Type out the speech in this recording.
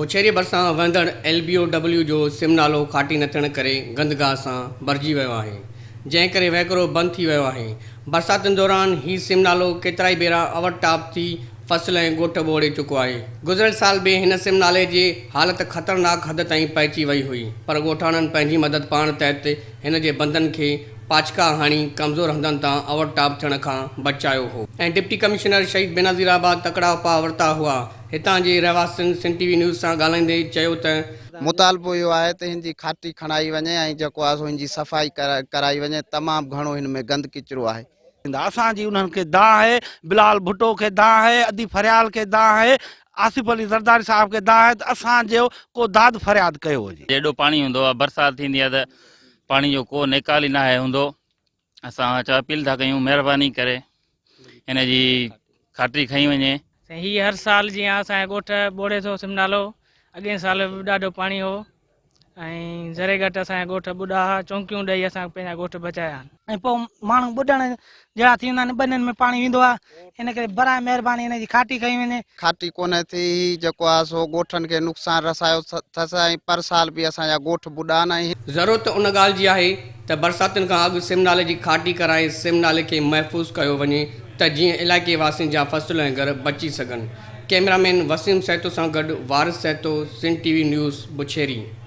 بڇيري ڀرسان وهندڙ L B O W جو سم نالو کاٽي نه ٿيڻ ڪري گندگاهه سان ڀرجي ويو آهي، جنهن ڪري وهڪرو بند ٿي ويو آهي. برساتن دوران هي سم نالو ڪيترائي ڀيرا اوور ٽاپ ٿي فصل ۽ ڳوٺ ٻوڙي چڪو آهي. گذريل سال به هن سم نالي جي حالت خطرناڪ حد تائين پهچي وئي هئي پر ڳوٺاڻن پنهنجي مدد پاڻ تحت هن جي بندن کي پاڇڪا هڻي ڪمزور هنڌن تان اوور ٽاپ ٿيڻ کان بچايو هو. ۽ ڊپٽي ڪمشنر شهيد بينظير آباد تڪڙا اپاء ورتا هئا. هتان جي رهواسين سنڌ ٽي وي نيوز سان ڳالهائيندي چيو ته. مطالبو اهو آهي ته هن جي کاٽي کڻائي وڃي ۽ جيڪو آهي سو هن جي صفائي ڪرائي وڃي تمام گهڻو هن ۾ گند ڪچرو آهي. اسان جي انهن کي دانهن آهي، بلال ڀٽو کي دانهن آهي، ادي فريال کي دانهن آهي، آصف علي زرداري صاحب کي دانهن آهي ته اسان جو ڪو داد فرياد ڪيو وڃي. جيڏو پاڻي هوندو آهي برسات ٿيندي آهي ته پاڻي جو ڪو نيڪال ئي ناهي هوندو اسان چا اپيل ٿا ڪيون مهرباني ڪري هن جي کاٽي کنئي وڃي. سائين هي هر سال جيئن اسان جي ڳوٺ ٻوڙي ٿو سم نالو اڳئين سال به ڏاڍو پاڻي هو ۽ ذري گهٽ اسان جا ڳوٺ ٻڏا ها چونڪيون ڏئي اسان پنهنجا ڳوٺ بچايا آهن. ۽ پوء ماڻهو ٻڏڻ جهڙا ٿي ويندا آهن ٻنين ۾ پاڻي ويندو آهي ان ڪري براء مهرباني ان جي کاٽي کنئي وڃي. کاٽي ڪونه ٿي هي جيڪو آهي سو ڳوٺن کي نقصان رسايو ٿس ۽ پر سال به اسان جا ڳوٺ ٻڏا آهن ۽. ضرورت ان ڳالهه جي آهي ته برساتن کان اڳ سم نالي جي کاٽي ڪرائي سم نالي کي محفوظ ڪيو وڃي ته جيئن علائقي واسين جا فصل ۽ گهر بچي سگهن. ڪئميرا مين وسيم سهتو سان گڏ Waris Sahito, Sindh T V news, Bucheri.